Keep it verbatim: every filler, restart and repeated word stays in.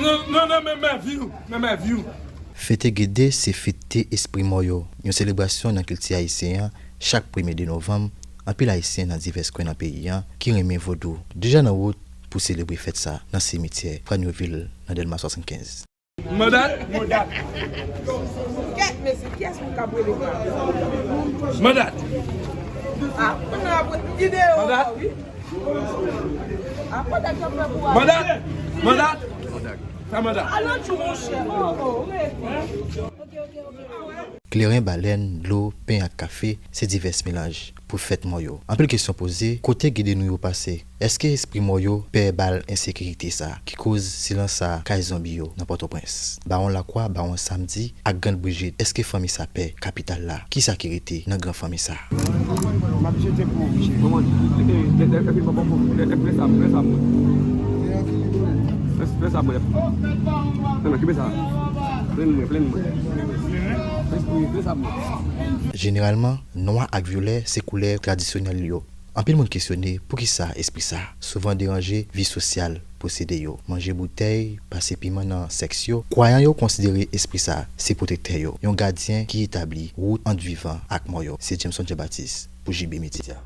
Non, non, non, men, men, view, men, men, view. Fete Gede se fete espri mò yo, yon selebrasyon nan kilti ayisyen an. Chak premye de novanm, anpil Ayisyen nan divès kwen nan peyi an ki renmen vodou deja nan wout pou selebre fèt sa nan simityè Franyovil nan Dèlma swasannkenz. Mòdat. Kèt mesye, kiyès moun k ap rele la? Mòdat. Ah, kounye a ap videyo ankò, wi. Ah, Mòdat k ap fè kou a. Mòdat. Mòdat. Sa Mòdat. Alò, tchou, monchè. Oh, oh, rete. Kleren, balèn, dlo, pen ak kafe, se divès melanj pou fèt mò yo. Anpil kesyon poze, kote Gede nou yo pase? Èske espri mò yo pè bal ensekirite sa ki koz silans sa kay zonbi yo nan Pòtoprens? Bawon Lakwa, Bawon Samdi ak Grann Brijit, èske fanmi sa pè kapital la? Kisa ki rete nan gran fanmi sa? M ap jete pou ou, Michel. Kòman? Lè, lè, lè, lè, lè, lè sa, lè sa, mwen. Lè, lè sa, mwen. Non, non, kipe sa. Plenn mwen, plenn mwen. Lè, lè sa, mwen. Jeneralman, nwa ak vyolè se koulè tradisyonèl yo. Anpil moun kesyone poukisa espri sa souvan deranje vi sosyal posede yo, manje boutèy, pase piman nan sèks yo. Kwayan yo konsidere espri sa se pwotektè yo, yon gadyen ki etabli wout ant vivan ak mò yo. Se Jameson Jean Baptiste pou J B Media.